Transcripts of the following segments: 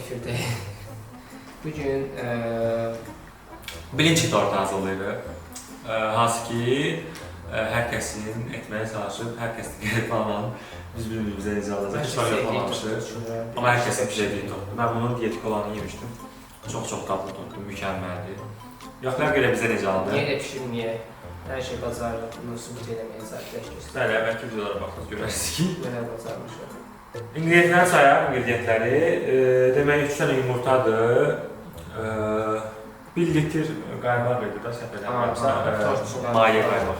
efirdəyik. Bugün Bilinçli tort hazırlayırıq. Hansı ki, hər kəsin etməyə çalışıb, hər kəs gəlib alan, biz bir-birimizə necə alacaq, heç vaxt yapmamışıq. Amma hər kəsin sevdiyi tortdur. Mən bunun dietik olanı yemişdim. Çox-çox dadlı tortdur, mükəmməldir. Yoxlayaq görə bizə necə aldı. Niyə də pişirməyə, hər şey bacarırıq, bunu sübut eləməyə zərflər göstərir. Bəli, əvvəlki videolara baxsaz görərsiniz ki. Nələr bacarmışıq. İngredientləri sayaq, ingredientləri. Demək, 3 dənə yumurtadır. 1 litr qaymaq idi da, səhv eləmirəmsə, maye qaymaq.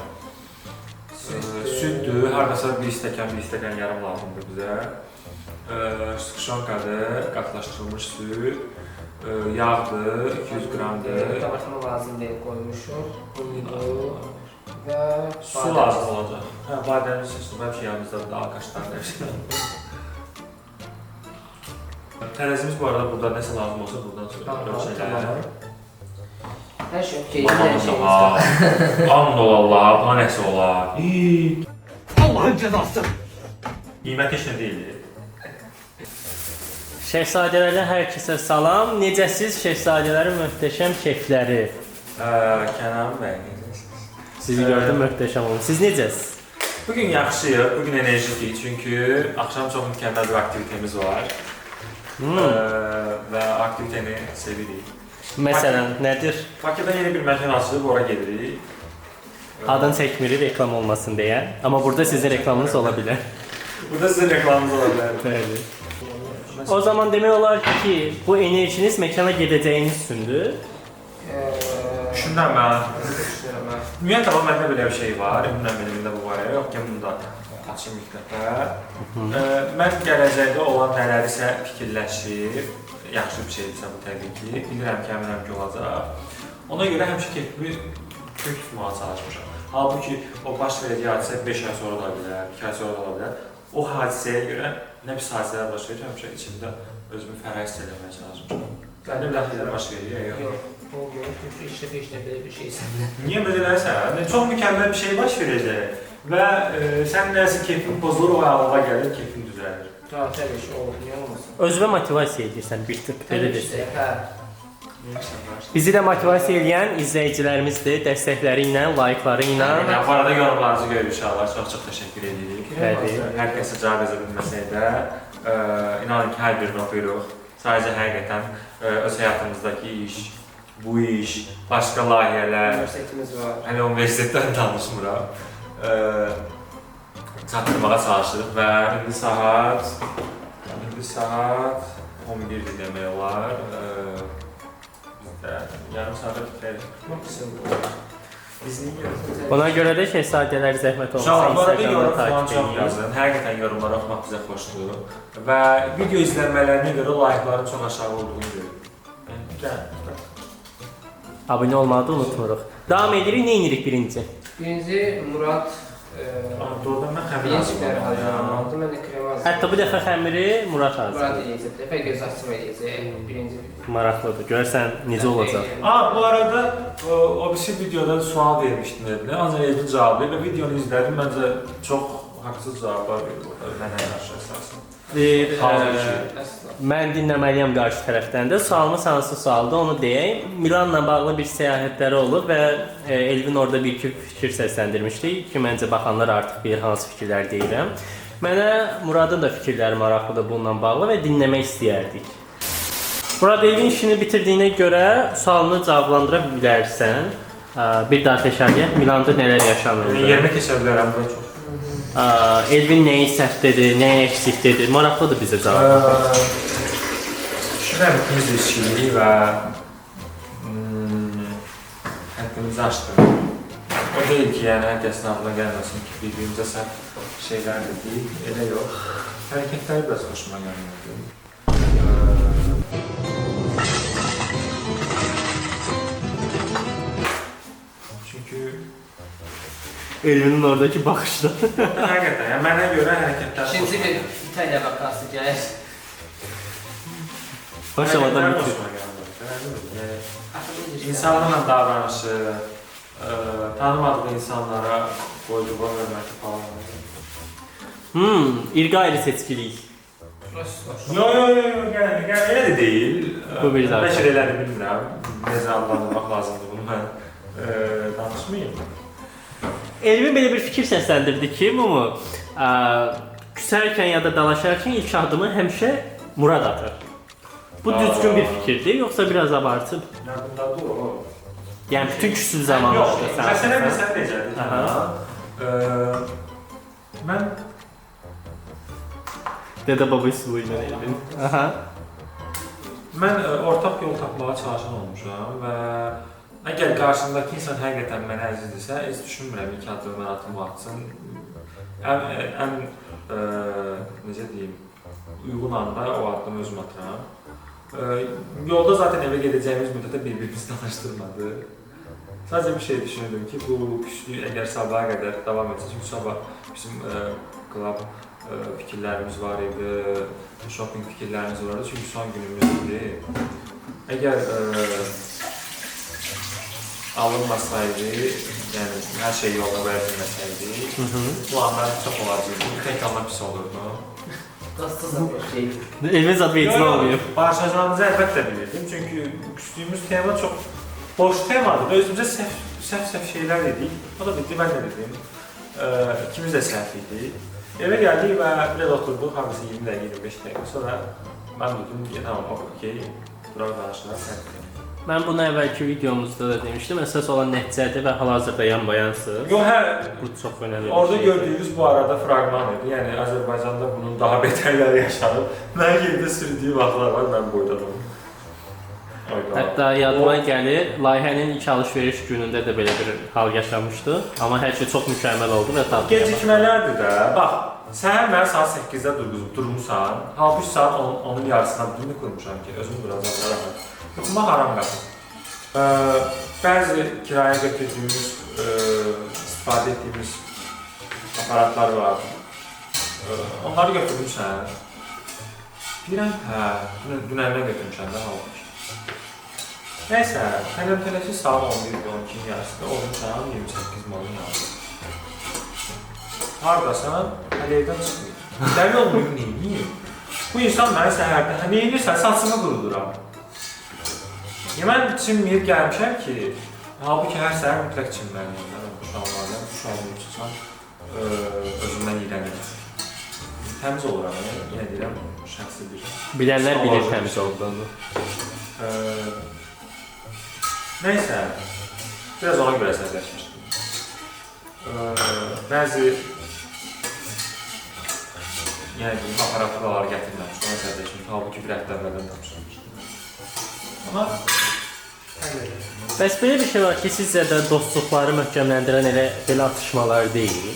Süddür, hardasa 1 stəkan, 1 stəkan yarım lazımdır bizə. Sıxışonkadır, qatlaşdırılmış süd, yağdır, 200 qramdır. Qabartma lazım deyil, qoymuşuq, undur və su lazım olacaq. Hə, badəmli südür, həmişə yanımızda da alqaşlar nəsə. Tərəzimiz bu arada burada nəsə lazım olsa buradan ölçələr. Hər şey okey, hər şeyimiz var. And ol Allah, buna nəsə olar. Allahın cəzası. Qiymət heç nə deyil. Şehzadələrdən hər kəsə salam. Necəsiz şehzadələrin möhtəşəm keyfləri? Kənan bəy, necəsiniz? Sizi gördüm, möhtəşəm olun. Siz necəsiz? Bugün yaxşıyıq, bugün enerjikik, çünki axşam çox mükəmməl bir aktivitemiz var. Və aktiviteni sevirik. Məsələn, nədir? Bakıda yeni bir məkan açılıb, ora gedirik. Adını çəkmirik, reklam olmasın deyə. Amma burada sizin reklamınız ola bilər. Burada sizin reklamınız ola bilər. Bəli. O zaman demək olar ki, bu enerjiniz məkana gedəcəyiniz üçündür. Düşünürəm mən. Düşünürəm mən. Ümumiyyətlə, amma məndə belə bir şey var. Ümumən benim bu var. Yox ki, bunu da açım ilk dəfə. Mən gələcəkdə olan nələrisə fikirləşib, yaxşı bir şeydirsə bu təbii ki, bilirəm ki, əminəm ki, olacaq. Ona görə həmişə keyfimi kök tutmağa çalışmışam. Halbuki o baş verəcək hadisə 5 ay sonra ola bilər, 2 ay sonra da ola bilər. O hadisəyə görə nə pis hadisələr baş verir, həmişə içimdə özümü fərah hiss eləməyə çalışmışam. Səndə belə hadisələr baş verir, yox? Yox, olmuyor. Çünki heç dəfə heç nə belə bir şey səndə. Niyə belə eləsən? Çox mükəmməl bir şey baş verəcək və sən nəsə keyfin pozulur, o ağlığa gəlir, keyfin düzəlir. Ha, təbii ki, olur. Niyə olmasın? Özünə motivasiya edirsən bir tık, belə Təbii ki, desək. hə. Bizi də motivasiya eləyən izləyicilərimizdir, dəstəkləri ilə, layıqları ilə. Yəni, bu arada yorumlarınızı görürük inşallah. Çox-çox təşəkkür edirik. Bəli. Hər kəsə cavab yaza bilməsək də, inanın ki, hər birini oxuyuruq. Sadəcə həqiqətən öz həyatımızdakı iş, bu iş, başqa layihələr, Universitetimiz var. hələ universitetdən danışmıram. Çatdırmağa çalışırıq və indi saat 11-dir demək olar. Biz də yarım saata bitirərik. Maksimum. Biz niyə görürük? Ona görə də şehzadələr zəhmət olmasa Uşaqlar, bu arada Instagramda yorum falan takip çox edin. yazın. Həqiqətən yorumları oxumaq bizə xoşdur. Və video izlənmələrinə görə layıqların çox aşağı olduğunu görürük. Yəni, gəl. Abunə olmağı da unutmuruq. Davam edirik, nə edirik birinci? Birinci Murad Doğrudan mən xəmir birinci hazırlamalıyam. hazırlamalıdır. Mən də krem hazırlamalıyam. Hətta bu dəfə xəmiri Murad Murad hazırlayır. eləyəcək. Dəfə göz açma eləyəcək. Birinci. Maraqlıdır. Görsən necə olacaq. Bu arada o birisi videoda sual vermişdim Elvinə. Ancaq Elvin cavablayıb və videonu izlədim. Məncə çox haqsız cavablar verib orada mənə qarşı əsasən. Bir, Halbuki. Mən dinləməliyəm qarşı tərəfdən də. Sualımız hansı sualdır, onu deyək. Milanla bağlı bir səyahətləri olub və Elvin orada bir-iki fikir səsləndirmişdi ki, məncə baxanlar artıq bilir hansı fikirlər deyirəm. Mənə Muradın da fikirləri maraqlıdır bununla bağlı və dinləmək istəyərdik. Murad, Elvin işini bitirdiyinə görə sualını cavablandıra bilərsən. Bir daha təkrar edək. Milanda nələr yaşanıldı? Yəni, yerimə keçə bilərəm, bura çox. Elvin nəyi səhv dedi, nəyi əksik dedi? Maraqlıdır bizə cavab. Düşünürəm ikimiz də içkiliyik və həddimizi aşdıq. O deyil ki, yəni hər kəsin ağlına gəlməsin ki, bir-birimizə səhv şeylər dedik, elə yox. Hərəkətləri biraz xoşuma gəlmirdi. Çünki Elvinin oradakı baxışlar. Həqiqətən, yəni mənə görə hərəkətlər İkinci bir İtaliya vakası gəlir. Başlamadan Hərəkətlər bitir. xoşuma gəlmirdi. Yəni, İnsanlarla davranışı, tanımadığı insanlara qoyduğu hörməti falan. İrqi ayrı seçkilik. Yo yo yo yo, gəl, gəl, elə də deyil. Bu bir daha. Bəlkə də elədir, bilmirəm. Necə adlandırmaq lazımdır bunu mən danışmayım. Elvin belə bir fikir səsləndirdi ki, bu mu? Küsərkən ya da dalaşarkən ilk addımı həmişə Murad atır. Bu düzgün bir fikirdir, yoxsa biraz abartıb? Yadımdadır o. Yəni bütün küsül zamanlarda Yox, sən məsələ atırsan. bilirsən necədir? Aha. Mən Dədə baba üsulu ilə Elvin. Aha. Mən ortaq yol tapmağa çalışan olmuşam və əgər qarşımdakı insan həqiqətən mənə əzizdirsə, heç düşünmürəm ilk addımı mən atım o atsın. Ən necə deyim, uyğun anda o addımı özüm atıram. Yolda zaten evə gedəcəyimiz müddətdə bir-birimizi danışdırmadı. Sadəcə bir şey düşünürdüm ki, bu küslük əgər sabaha qədər davam etsə, çünki sabah bizim club fikirlərimiz var idi, shopping fikirlərimiz var idi, çünki son günümüz idi. Əgər alınmasaydı, yəni hər şey yoluna qoya bilməsəydi, planlar çox olacaqdı, bir tək anla pis olurdu. Dostsuz bir şey. Elvin zad vecini olmayıb. Barışacağımızı əlbəttə bilirdim, çünki küstüyümüz tema çox boş temadır və özümüzə səhv şeylər dedik. O da dedi, mən də dedim. İkimiz də səhv idik. Evə gəldik və biraz oturduq, hardasa 20 dəqiqə, 25 dəqiqə. Sonra mən dedim ki, tamam, okey, duraq danışaq, səhv. Mən bunu əvvəlki videomuzda da demişdim. Əsas olan nəticədir və hal-hazırda yan-bayansınız. Yox, hə, Bu çox önəmli bir orada şeydir. gördüyünüz bu arada fraqman idi. Yəni Azərbaycanda bunun daha betərləri yaşanıb. Mən yerdə sürdüyü vaxtlar var, mən boydan olum. Hətta yadıma gəlir, layihənin ilk alış-veriş günündə də belə bir hal yaşamışdı. Amma hər şey çox mükəmməl oldu və tatlıya baxdı. Gecikmələrdir də. Bax, səhər mənə saat 8-də durmusan. Halbuki saat 10-un yarısına bunu qurmuşam ki, özüm duracam narahat. Yuxuma haram qatır. Bəzi kirayə götürdüyümüz, istifadə etdiyimiz aparatlar var. Onları götürmüşəm. Deyirəm, hə, dünəndən götürmüşəm də halbuki. Nəysə, tələm-tələsik saat 11, 12-nin yarısında olmuşam 28 malın yanında. Hardasan, hələ evdən çıxmayım. Dəli olmayım, neyniyim? Bu insan məni səhərdə, hə, neynirsən, saçımı quruduram. Mən çinməyib gəlmişəm ki, halbuki hər səhər mütləq çinməliyəm. Mən duş almalıyam, duş almayıb çıxsam, özümdən iyrənirəm. Təmiz oluram, yenə deyirəm, şəxsi bir. Bilənlər bilir təmiz olduğunu. Nəysə, biraz ona görə əsəbləşmişdim. Bəzi, yəni deyim, aparaturaları gətirməmiş, ona əsəbləşmişdim. Halbuki bir həftə əvvəldən tapşırmışdım. Amma Bəs belə bir şey var ki, sizcə də dostluqları möhkəmləndirən elə belə atışmalar deyil.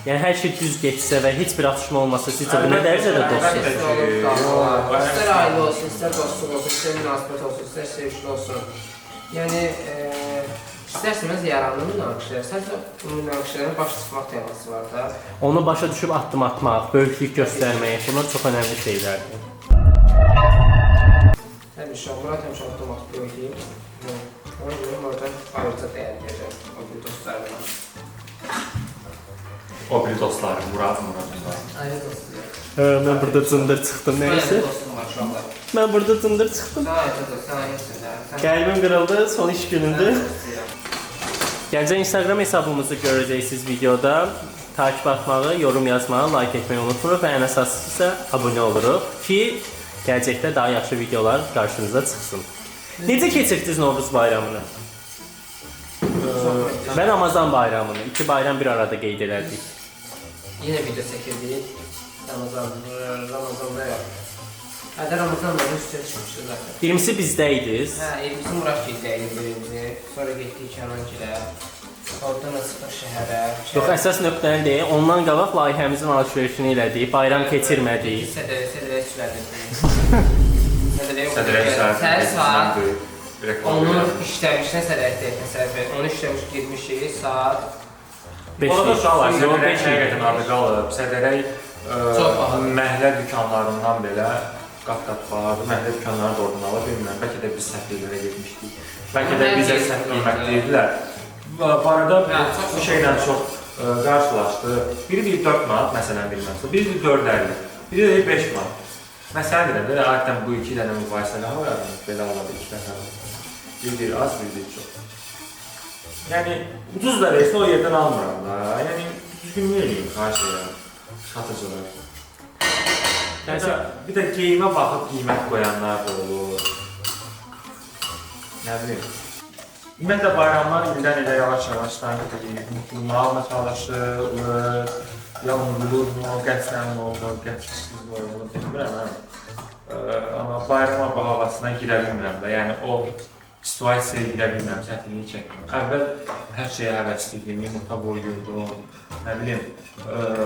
Yəni hər şey düz getsə və heç bir atışma olmasa, sizcə bu nə dərəcədə dostluq? İstər ailə olsun, istər dostluq olsun, istər münasibət olsun, istər sevişli olsun. Yəni, istər-istəməz yaranır münaqişələr. Sadəcə münaqişələrin başa çıxmaq teması var da. Onu başa düşüb addım atmaq, böyüklük göstərmək, bunlar çox önəmli şeylərdir. Həmişə Murad həmişə addım atıb böyüklüyüm. Ona görə orada ayrıca dəyər verirəm o bir dostlarıma. O bir dostlarım, Murad, Murad, Murad. Ayrı dostlarım. Mən burada cındır çıxdım, nəysə. Ayrı dostum var uşaqlar. Mən burada cındır çıxdım. Sən ayrı dost, sən ayrısın da. Qəlbim qırıldı, son iş günündür. Gələcək Instagram hesabımızı görəcəksiniz videoda. Takip atmağı, yorum yazmağı, like etməyi unutmuruq və ən əsaslısı isə abunə oluruq ki, gələcəkdə daha yaxşı videolar qarşınıza çıxsın. Necə keçirdiniz Novruz bayramını? Və Ramazan bayramını. İki bayram bir arada qeyd elədik. Yenə video çəkirdik. Ramazanda yox. Hədə Ramazanla üstə çıxmışdı zaten. 20-si bizdə idiniz. Hə, 20-si Murad gildəydi birinci. Sonra getdik Kənan gilə. Oradan da çıxdıq şəhərə. Yox, əsas nöqtəni deyək. Ondan qabaq layihəmizin alış-verişini elədik, bayram keçirmədik. Sədərə sürədirdik. Sədərə Səhər saat reklam Onu verirəm. işləmişdən sədərə təsəvvür. Onu işləmiş girmişik saat 5 Orada uşaqlar, Yox, sədərək 5 həqiqətən adı qalıb. Sədərək Çox bahalı. məhəllə dükanlarından belə qat-qat bahadır. Məhəllə dükanları da oradan ala bilmirəm. Bəlkə də biz səhv yerlərə getmişdik. Bəlkə də bizə səhv qiymət deyirdilər. Bu arada bu şeylə çox qarşılaşdı. Biri deyir 4 manat, məsələn bir məsələ. Biri deyir 4.50. Biri deyir 5 manat. Məsələn deyirəm, belə adətən bu iki dənə müqayisəli hava belə olar iki dəfə. Bir deyir az, bir deyir çox. Yəni ucuz da versə o yerdən almıram da. Yəni düzgünlük eləyim, xahiş edirəm satıcılar. Yəni bir də geyimə baxıb qiymət qoyanlar da olur. Nə bilim. Ümumiyyətlə bayramlar ildən ilə yavaş-yavaş unutulmağa çalışılır, ya unudulurmu, qəsdən mi olur, qəsdsizmi olur, bilmirəm. Amma bayrama bu havasına girə bilmirəm də. Yəni o situasiyaya girə bilmirəm, çətinlik çəkmirəm. Əvvəl hər şeyə həvəsli idim, yumurta boyuyordum, nə bilim,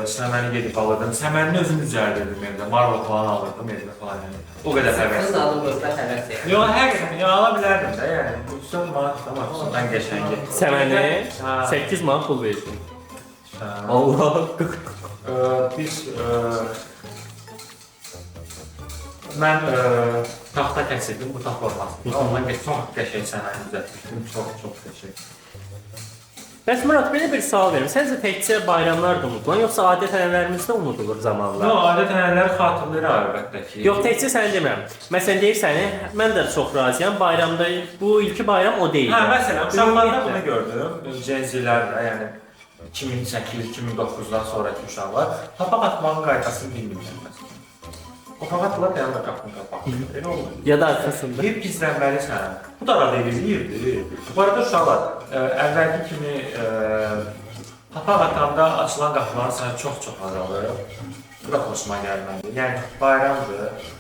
səməni gedib alırdım. Səmənini özüm düzəldirdim evdə, marla falan alırdım evdə falan. Yəni. O qədər həvəsli. Qız alınmır da həvəs yəni. Yox, həqiqətən, ya ala bilərdim də, yəni. 3-4 manat da ən qəşəngi. Səməni Hə. 8 manat pul verdim. Hə. Allah. Biz mən taxta kəsirdim bu taxt formasında. Ondan çox qəşəng səməni düzəltmişdim. Çox qəşəng. Bəs Murad, belə bir sual verim. Səncə təkcə bayramlar da unudulan, yoxsa adət-ənənələrimiz də unudulur zamanla? Yox, adət-ənənələri xatırlayıram əlbəttə ki. Yox, təkcə səni demirəm. Məsələn deyirsən, mən də çox razıyam. Bayramda bu ilki bayram o deyil. Hə, məsələn, uşaqlarda bunu gördüm. Gen Z-lərdə, yəni 2008-2009-dan sonraki uşaqlar papaq atmağın qaydasını bilmirlər məsələn. Papaq atırlar, dayanır qapının qabağında. Elə olmur. Ya da arxasında. Hep gizlənməlisən. Bu da arada eləyirdi. Bu arada uşaqlar, əvvəlki kimi papaq atanda açılan qapıların sayı çox-çox azalır. Bu da xoşuma gəlmədi. Yəni, bayramdır.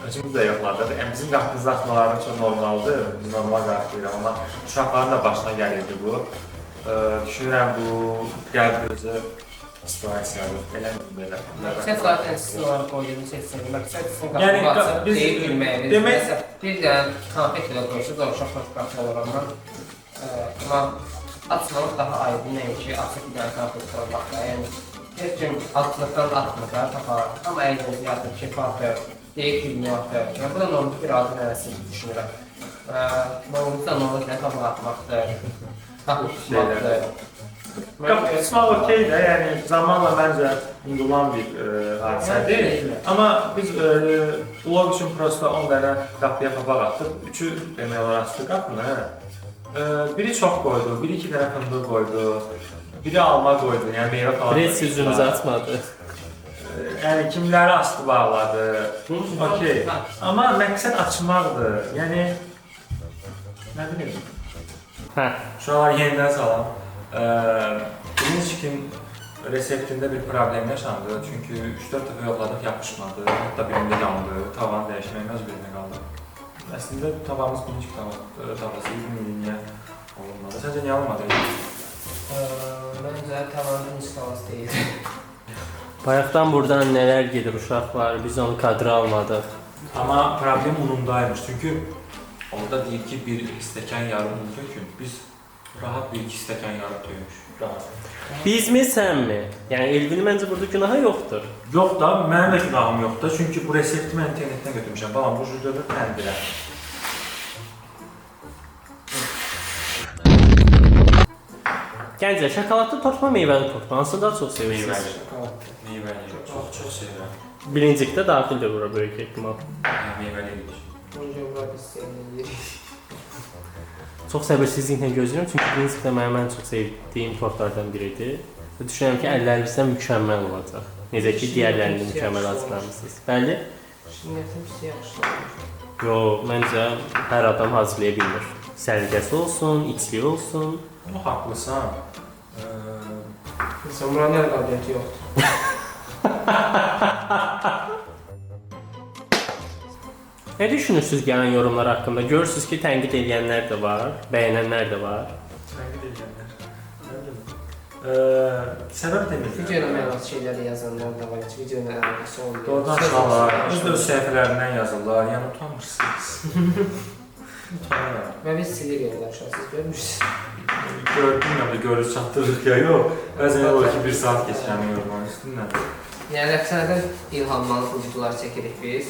Özümüz də yoxladıq. Yəni, bizim qapımızda atmaları çox normaldır. Normal qarşılayıram, amma uşaqların da başına gəlirdi bu. Düşünürəm bu qəlb özü situasiyadır. Eləmi belə? Məqsəd zaten sizin onları qoyduğunu seçsin. Məqsəd sizin Yəni, qapını açıb biz- deyib gülməyiniz. demək- Məsələn, bir dənə konfet belə qoysa da uşaq xoşbəxt olur ondan. Amma açmaq daha aydın nəinki açıq bir dənə konfet qoymaq da. Yəni, heç kim aclıqdan atmır da papağı. Amma əyləncə atır, keyfi atır, deyib gülməyə atır. Yəni, bu da normal bir adət ənənəsi düşünürəm. Normalda da normal bir papaq atmaqdır. Qapı tutmaqdır. Qapı tutmaq okey də, yəni zamanla məncə unudulan bir hadisədir. Amma biz vlog üçün prosta 10 dənə qapıya papaq atdıq. 3-ü demək olar açdı qapını. Biri çox qoydu, biri 2 dənə fındıq qoydu, biri alma qoydu, yəni meyvə falan. Heç üzümüzü açmadı. Yəni kimləri açdı, bağladı. Okey. Amma məqsəd açmaqdır. Yəni nə bilim. Hə. Uşaqlar yenidən salam. Bilinçkin reseptində bir problem yaşandı. Çünki 3-4 dəfə yoxladıq, yapışmadı. Hətta birində yandı. Tavanı dəyişmək məcburiyyətinə qaldıq. Əslində tavamız bilinç tavası idi, niyə olunmadı? Səncə niyə olmadı? Məncə tavanın bilinç tavası deyil. Bayaqdan buradan nələr gedir uşaqlar, biz onu kadra almadıq. Amma problem unundaymış. Çünki orada deyir ki, bir stəkan yarım un tökün. Biz rahat bir iki stəkan yarım tökmüş. Rahat. Bizmi, sənmi? Yəni Elvinin məncə burada günahı yoxdur. Yox da, mənim də günahım yoxdur. Çünki bu resepti mən internetdən götürmüşəm. Balam, bu jüdədə təndirə. Gənclər, şokoladlı tortma, meyvəli tortma. Hansını daha çox sevirsiniz? Meyvəli. Meyvəli. Çox sevirəm. Bilincik də daxildir bura böyük ehtimal. Hə, meyvəli eləyir. Bunca bura biz sevmirik. Çox səbirsizliklə gözləyirəm, çünki bilincik də mənim ən çox sevdiyim tortlardan biridir. Və düşünürəm ki, əllərimizdə mükəmməl olacaq. Necə ki, digərlərini mükəmməl hazırlamışsınız. Bəli? Şirniyyatın pisi yaxşı olur. Yox, məncə hər adam hazırlaya bilmir. Səliqəsi olsun, içliyi olsun. Çox haqlısan. İnsan buranın nə qabiliyyəti yoxdur. Nə düşünürsünüz gələn yorumlar haqqında? Görürsünüz ki, tənqid edənlər də var, bəyənənlər də var. Tənqid edənlər. Nə bilim. Səbəb demirəm. Videoyla mənasız şeylər yazanlar da var, heç videoyla əlaqəsi olmuyor. Doğrudan Söz uşaqlar, olsun, öz də öz səhifələrindən yazırlar. Yəni utanmırsınız. Utanıram. Və biz silirik onlar uşaq, siz görmürsünüz. Gördüm ya da görür çatdırırıq ya, yox. Bəzən elə olur ki, bir saat keçirəm yorumların üstündən. Yəni Rəqsənədən ilhamlanıb bu videoları çəkirik biz.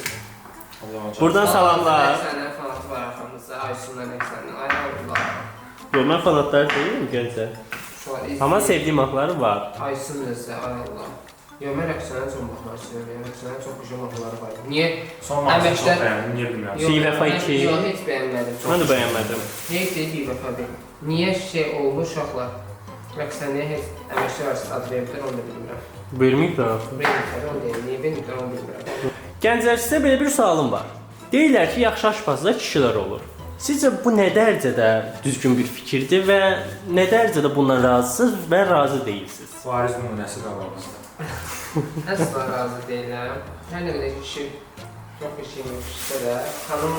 Allah'a Buradan salamlar. Rəqsənənin fanatı var arxamızda, Aysunla Rəqsənənin. Ay Allah. Yox, mən fanatlar deyiləm, Gəncə. Uşaqlar izləyir. Amma sevdiyim adları var. Aysun özü, ay Allah. Yox, mən Rəqsanə çox baxmaq istəyirəm. Yəni Rəqsanə çox qoşa mahnıları var. Niyə? Son mahnısını çox Əməkdar- bəyəndim, niyə bilmirəm. Yox, Bivəfa mən- iki. Yox, heç bəyənmədim. Mən də bəyənmədim. Heyf deyil bivəfa deyil. Niyə şey olmur uşaqlar? Rəqsanəyə heç əməkdar artist ad veriblər, onu da bilmirəm. Verməyiblər axı. Verməyiblər, onu deyim. Niyə verməyiblər, onu bilmirəm. Gənclər, sizə belə bir sualım var. Deyirlər ki, yaxşı aşpazlar kişilər olur. Sizcə bu nə dərəcədə düzgün bir fikirdir və nə dərəcədə bundan razısınız və razı deyilsiniz? Bariz nümunəsi qabağımızda. Əsla razı deyiləm. Hər nə qədər kişi çox bir şey yemək də, xanım,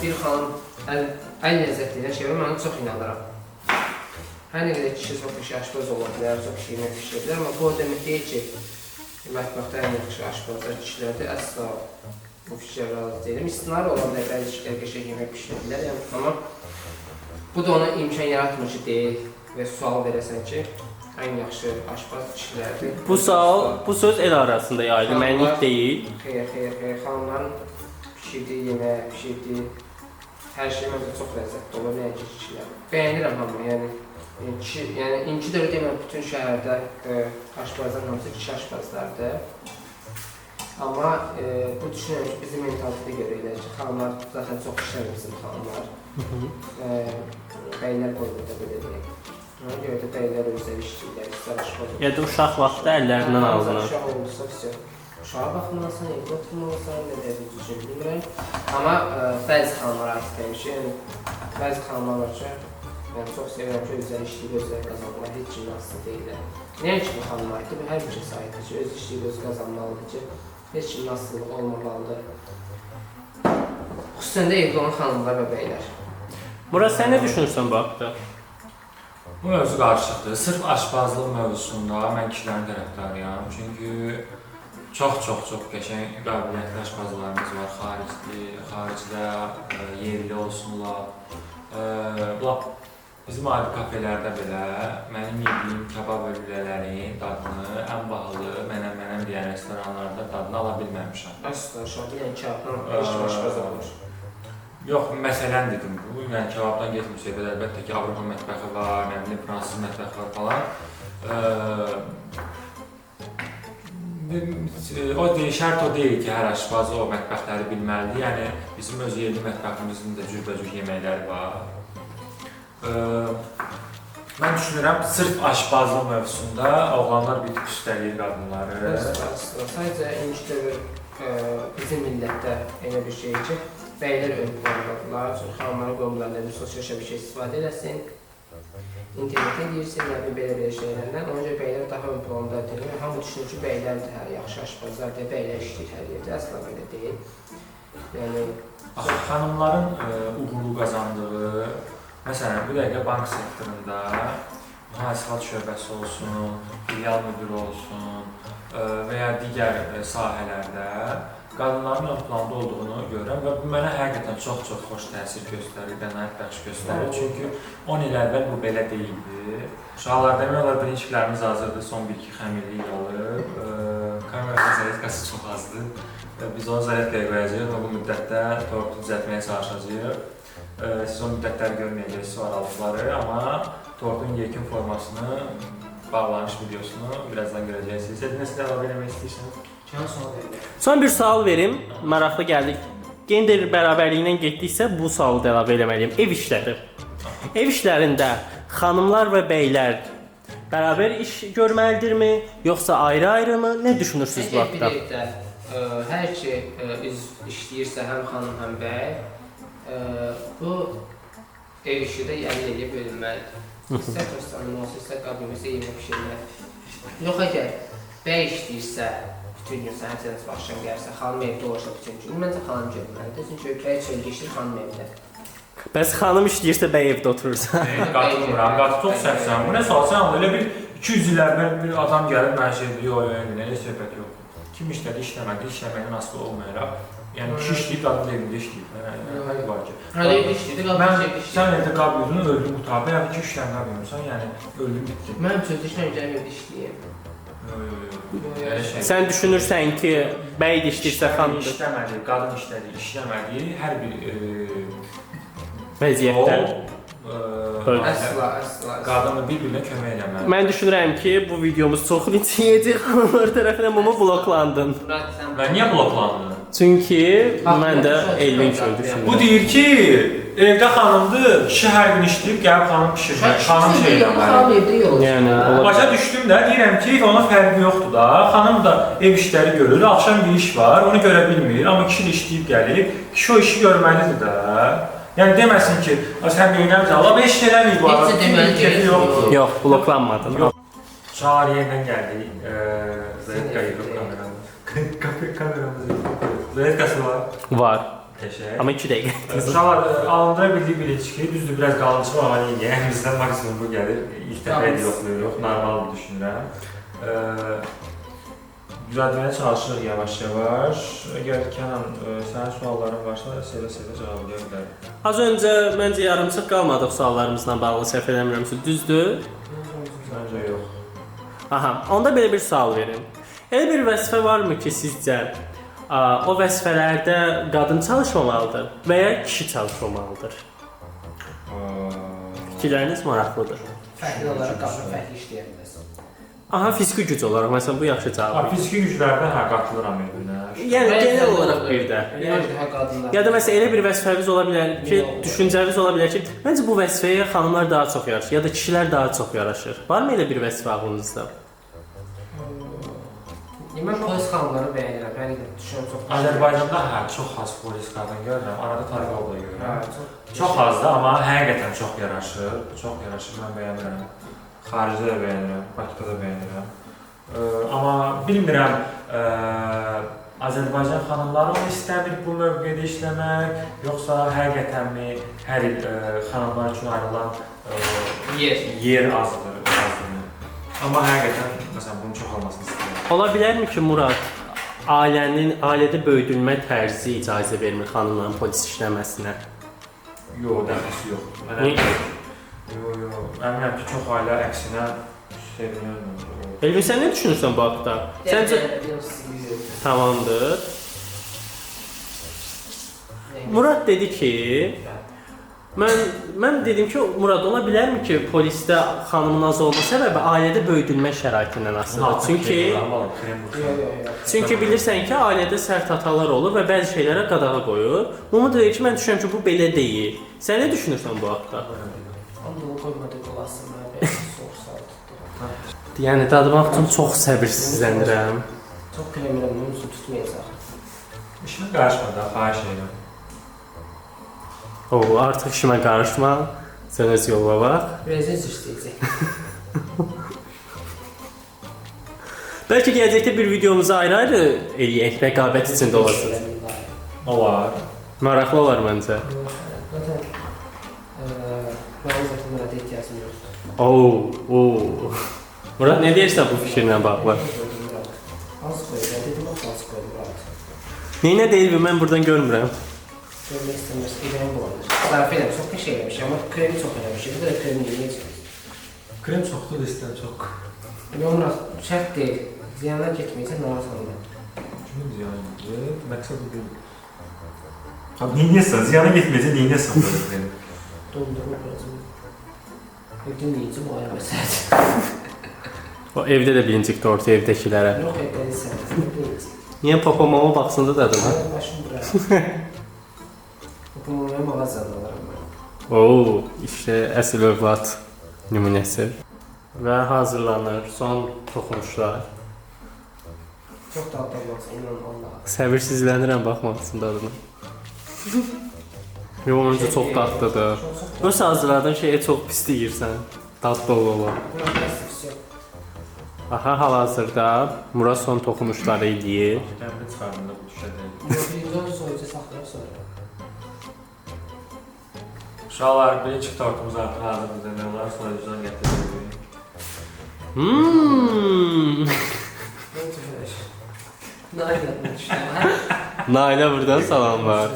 bir xanım əl ləzzətli ilə şeyə mən çox inanıram. Hər nə qədər kişi çox bir şey aşpaz ola bilər, çox şey yemək pişirə bilər, amma bu o demək deyil ki, mətbəxdə ən yaxşı aşpazlar kişilərdir. Əsla bu fikrə razı deyiləm. İstisnalar ola bilər, bəzi kişilər qəşəng yemək pişirə bilər, yəni, amma bu da ona imkan yaratmır ki, deyil və sual verəsən ki, ən yaxşı aşpaz kişilərdir. Bu sual, bu söz el arasında yayılır, mənlik deyil. Xeyr, xeyr, xeyr. Xanımların pişirdiyi yemək, pişirdiyi hər şey məncə çox ləzzətli olur, nəinki kişilər. Bəyənirəm hamını, yəni kişi, yəni indiki dövrdə demirəm bütün şəhərdə aşpazların hamısı kişi aşpazlardır. Amma bu düşünürəm ki, bizim mentalitetə görə elə ki, xanımlar zaten çox işləmir bizim xanımlar. Bəylər qoymur da belə deyək. Ona görə də bəylər özləri işləyirlər, istər aşpaz olsun. Ya da uşaq vaxtı əllərindən alınır. Uşaq olursa, vəsə. Uşağa baxmalısan, evdə oturmalısan, nə də düzgün bilmirəm. Amma bəzi xanımlar artıq dəyişir. Yəni bəzi xanımlar var ki, mən çox sevirəm ki, özləri işləyib, özləri qazanırlar, heç kimdən asılı deyillər. Nəinki bu xanıma aiddir, bu hər bir kəsə aiddir ki, öz işləyib, özü qazanmalıdır ki, heç kimdən asılı olmamalıdır. Xüsusən də evdə olan xanımlar və bəylər. Murad, sən nə düşünürsən bu haqda? Bu mövzu qarışıqdır. Sırf aşpazlıq mövzusunda mən kişilərin tərəfdarıyam. Çünki çox qəşəng qabiliyyətli aşpazlarımız var. Xaricdə, yerli olsunlar. Lap bizim adi kafelərdə belə mənim yediyim kabab və lülələrin dadını ən bahalı, mənəm deyən restoranlarda dadını ala bilməmişəm. Əsla uşaq, yəni kababdan heç kim aşpaz olmur. Yox, məsələn dedim bu. Yəni kababdan getmir söhbət, əlbəttə ki, Avropa mətbəxi var, nə bilim fransız mətbəxi var falan. O deyil, şərt o deyil ki, hər aşpaz o mətbəxləri bilməlidir. Yəni bizim öz yerli mətbəximizin də cürbəcür yeməkləri var. Mən düşünürəm, sırf aşpazlıq mövzusunda oğlanlar bir tık üstələyir qadınları. Əsla, sadəcə indiki dövr bizim millətdə elə bir şey ki, bəylər ön plandadırlar, çünki xanımlara qoymurlar, nə bir sosial şəbəkə istifadə eləsin, internetə girsin, nə bir belə-belə şeylərdən. Ona görə bəylər daha ön plandadır. Hamı düşünür ki, bəylərdir, hər yaxşı aşpazlardır, bəylər işləyir hər yerdə. Əsla belə deyil. Yəni Axı, xanımların uğurlu qazandığı, məsələn, bu dəqiqə bank sektorunda mühasibat şöbəsi olsun, filial müdürü olsun və ya digər sahələrdə qadınların ön planda olduğunu görürəm və bu mənə həqiqətən çox-çox xoş təsir göstərir, qənaət bəxş göstərir. Çünki 10 il əvvəl bu belə deyildi. Uşaqlar, demək olar birinçiklərimiz hazırdır, son 1-2 xəmirlik qalıb. Kameranın zaryadkası çox azdır. Biz onu zaryadkaya qoyacağıq və bu müddətdə tortu düzəltməyə çalışacağıq. Siz o müddətləri görməyəcəksiniz, o aralıqları, amma tortun yekun formasını, bağlanış videosunu birazdan görəcəksiniz. Edinə, siz əlavə eləmək istəyirsiniz? Son bir sual verim, maraqlı gəldi. Gender bərabərliyi ilə getdiksə bu sualı da əlavə eləməliyim. Ev işləri. Ev işlərində xanımlar və bəylər bərabər iş görməlidirmi, yoxsa ayrı-ayrı mı? Nə düşünürsünüz bu Əgər haqda? bir evdə hər iki üz işləyirsə, həm xanım, həm bəy, bu ev işi də əl eləyib bölünməlidir. İstər tostanın olsun, istər qab yemək, istər yemək pişirmək. Yox, əgər bəy işləyirsə, bütün gün səhər səhər axşam gəlirsə, xanım evdə olursa bütün gün, məncə xanım görməlidir. Çünki bəy çöldə işləyir, xanım evdə. Bəs xanım işləyirsə, bəy evdə oturursa? Qatılmıram, qatıl çox səhvsən. Bu nə sual? Sən elə bir 200 il əvvəl bir adam gəlib mənə şey deyir, yox, yox, elə söhbət yoxdur. Kim işlədi, işləmədi, işləməkdən asılı olmayaraq. Yəni kişi işləyib, qadın da evində işləyib. Yəni fərq var ki. Hə, evdə işləyir, qadın evdə işləyir. Sən evdə qab yudun, öldün qurtardı, ya 2-3 dənə qab yumusan, yəni öldün bitdi. Mənim çöldə işləməm, gəlib evdə işləyim. Yox. Sən düşünürsən ki, bəy də işləyirsə, xanım da işləmədi, qadın işlədi, işləmədi, hər bir vəziyyətdə Əsla, əsla. Qadınla bir-birinə kömək eləməli. Mən düşünürəm ki, bu videomuz çox linç yeyəcək xanımlar tərəfindən Mumu bloklandın. Murad sən Mən niyə bloklandım? Çünki Haqlı, mən də çox Elvin çox kimi haqlı. düşünürəm. Bu deyir ki, evdə xanımdır, kişi hər gün işləyib gəlib xanım bişirmək, xanım şey eləməli. Xanım evdə yox. Yəni, ola Başa düşdüm də, deyirəm ki, onun fərqi yoxdur da. Xanım da ev işləri görür, axşam bir iş var, onu görə bilmir, amma kişi də işləyib gəlib, kişi o işi görməlidir də. Yəni deməsin ki, "A, sən neynəmisən? Allah heç şey eləməyib bu Heç adam. də deməli Kimin kefi yoxdur." Yox, bloklanmadın. Yox. Uşaqlar yenidən gəldik. Zayetka yığıb kameramız. Kameramız yox. Zayetkası var. Var. Qəşəng. Amma 2 dəqiqə. Uşaqlar alındıra bildiyi bilinçki, düzdür biraz qalın çıxır, amma niyə? Yəni bizdən maksimum bu gəlir. İlk dəfə Tamam. yoxlayırıq, normal düşünürəm. Düzəltməyə çalışırıq yavaş-yavaş. Əgər Kənan sənin sualların varsa sevə-sevə cavablaya bilərəm. Az öncə məncə yarımçıq qalmadıq suallarımızla bağlı, səhv eləmirəmsə, düzdür? Məncə yox. Aha, onda belə bir sual verim. Elə bir vəzifə varmı ki, sizcə o vəzifələrdə qadın çalışmamalıdır və ya kişi çalışmamalıdır? Fikirləriniz maraqlıdır. Fərqli olaraq qadın fərqli işləyə bilər. Aha, fiziki güc olaraq məsələn bu yaxşı Ha, cavab. fiziki güclərdə hə qatılıram Elvinə. Yəni genel olaraq bir də. Yəni daha qadınlar. Ya da məsələn elə bir vəzifəmiz ola bilər ki, Yox. düşüncəmiz ola bilər ki, məncə bu vəzifəyə xanımlar daha çox yaraşır ya da kişilər daha çox yaraşır. Varmı elə bir vəzifə ağlınızda? Mən polis xanımları bəyənirəm. Həqiqətən düşünürəm çox. Azərbaycanda hə çox az polis qadın görürəm, arada Tarqov da Hə, görürəm. çox. Çox azdır, amma həqiqətən çox yaraşır. Çox yaraşır, mən bəyənirəm. Xaricdə də bəyənirəm, Bakıda da bəyənirəm. Amma bilmirəm, Azərbaycan xanımları onu istəmir bu mövqedə işləmək, yoxsa həqiqətənmi hər il xanımlar üçün ayrılan Yer. yer azdır, azdırmı? Amma həqiqətən məsələn bunun çox olmasını istəyirəm. Ola bilərmi ki, Murad, ailənin ailədə böyüdülmə tərzi icazə vermir xanımların polis işləməsinə? Yox, dəxlisi yoxdur. Mən Niyə? Yox, yox. Əminəm ki, çox ailə əksinə sevinir. Elvin, sən nə düşünürsən bu haqda? Səncə tamamdır. Murad dedi ki, mən dedim ki, Murad ola bilərmi ki, polisdə xanımın az olma səbəbi ailədə böyüdülmə şəraitindən asılıdır. Çünki bilirsən ki, ailədə sərt atalar olur və bəzi şeylərə qadağa qoyur. Mumu deyir ki, mən düşünürəm ki, bu belə deyil. Sən nə düşünürsən bu haqda? Amma onu qoymadı olasın mən belə soğuk sual tutdu. Yəni dadmaq üçün çox səbirsizlənirəm. Çox krem bunun üçün tutmayacaq. İşimə qarışma da, xahiş edirəm. O, artıq işimə qarışma. Sən öz yoluna bax. Biraz üzr istəyəcək. Bəlkə gələcəkdə bir videomuzu ayrı-ayrı eləyək, rəqabət içində olasın. Olar. Maraqlı olar məncə. Zaten mənim zaten Murada ehtiyacım yoxdur. Oo, oo. Murad, nə deyirsən bu fikirlə bağlı? Az qoy, mən dedim az qoy Murad. Neyinə deyil, mən buradan görmürəm. Görmək istəmir, ürəyim bulanır. Sərf edirəm, çox qəşəng eləmişəm, amma kremi çox eləmişəm. Bir də kremi yeyəcəm. Krem çoxdur da istəyirəm çox. Yox Murad, şərt deyil. Ziyana getməyəcək, narahat olma. Kimin ziyanı gedir? Məqsəd bu deyil. Abi neynəyəsən? Ziyana getməyəcək, neynəyəsən böyle kremi? Dondurma qoyacağım. Evdə yeyəcəm, o ayrı məsələdir. O evdə də bilincik tortu evdəkilərə. Yox, evdə sən. Niyə papa mama baxsın da dadına? Hayır, başım bura. Papa mamaya mağazadan alıram mən. Oo, işte əsl övlad nümunəsi. Və hazırlanır son toxunuşlar. Çox dadlı olmaz, inan Allaha. Səbirsizlənirəm baxmaq üçün dadına. Yox, məncə çox dadlıdır. Çox çox Öz hazırladığın şeyi çox pis deyirsən. Dadlı ola. Murad, bəs vəsə. Aha, hal-hazırda Murad son toxunuşları eləyir. Qəmli çıxardım da bu düşə deyil. Birinci onu soyucu saxlayıb sonra. Uşaqlar, birinci tortumuz artıq hazırdır demək olar. Soyucudan gətirdik. Məncə belə şey. Nail etmiş. Nailə buradan salamlar.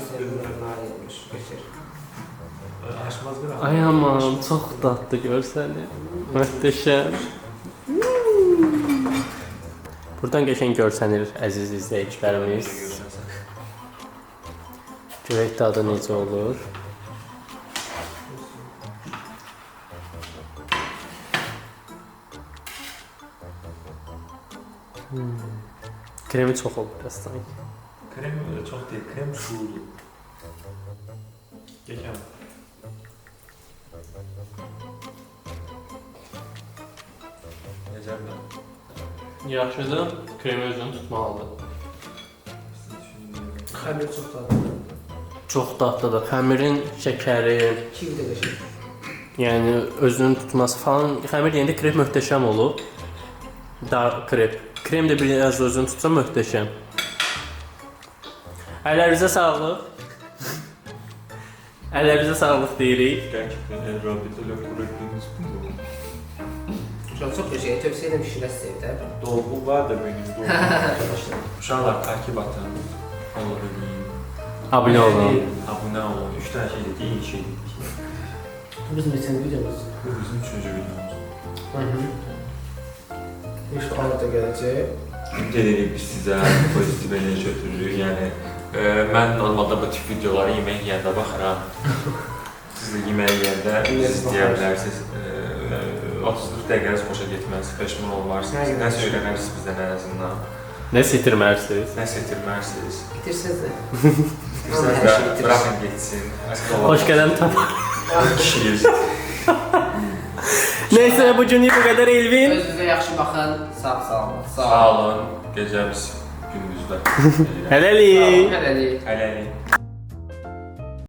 Nail etmiş. Qəşəng. Aşmaz bir Ay aman, çox dadlı görsəni. Möhtəşəm. Buradan qəşəng görsənir əziz izləyicilərimiz. Görək dadı necə olur. Kremi çox olub biraz sanki. Krem çox deyil, krem suludur. Geçəm. Necədir? Yaxşıdır. Kremi özünü tutmalıdır. Siz düşünün. Xəmir çox dadlıdır. Çox dadlıdır. Xəmirin şəkəri, Kivi də qəşəng. yəni özünün tutması falan. Xəmir deyəndə krep möhtəşəm olub. Da krep. Krem də biraz özünü tutsa möhtəşəm. Əllərinizə sağlıq. Əllərinizə sağlıq deyirik. Gerçekten el rabıtayla kuvvetlenmiş bunu. Çox çox qəşəng. Tövsiyə edirəm bişirəsiniz evdə. Dolgu var da benim dolgu. Uşaqlar takip atın. Follow edin. Abunə olun. Abunə olun. 3 tane şey dedik, iyi şey dedik. Bu bizim üçüncü videomuz. Bu bizim üçüncü videomuz. Hı hı. İnşallah da gələcək. Ümid edirik biz sizə pozitiv enerji ötürürük. Yəni mən normalda bu tip videoları yemək yeyəndə baxıram. Siz də yemək yeyəndə Yemək izləyə bilərsiniz. 30 dəqiqəniz boşa getməz, peşman olmarsınız. Nə Nəsə öyrənərsiniz bizdən ən azından. Nəsə itirmərsiniz. Nəsə itirmərsiniz. Bitirsiniz də. İtirsəniz Hər də şey itirir. bıraxın getsin. Əsas olan Xoş gələn tap. kişiyiz. Neysə bu günlük bu qədər Elvin. Özünüzə yaxşı baxın. Sağ salamat. Sağ Sağ olun. Gecəmiz gündüzdə. Hələlik. Hələlik. Hələlik.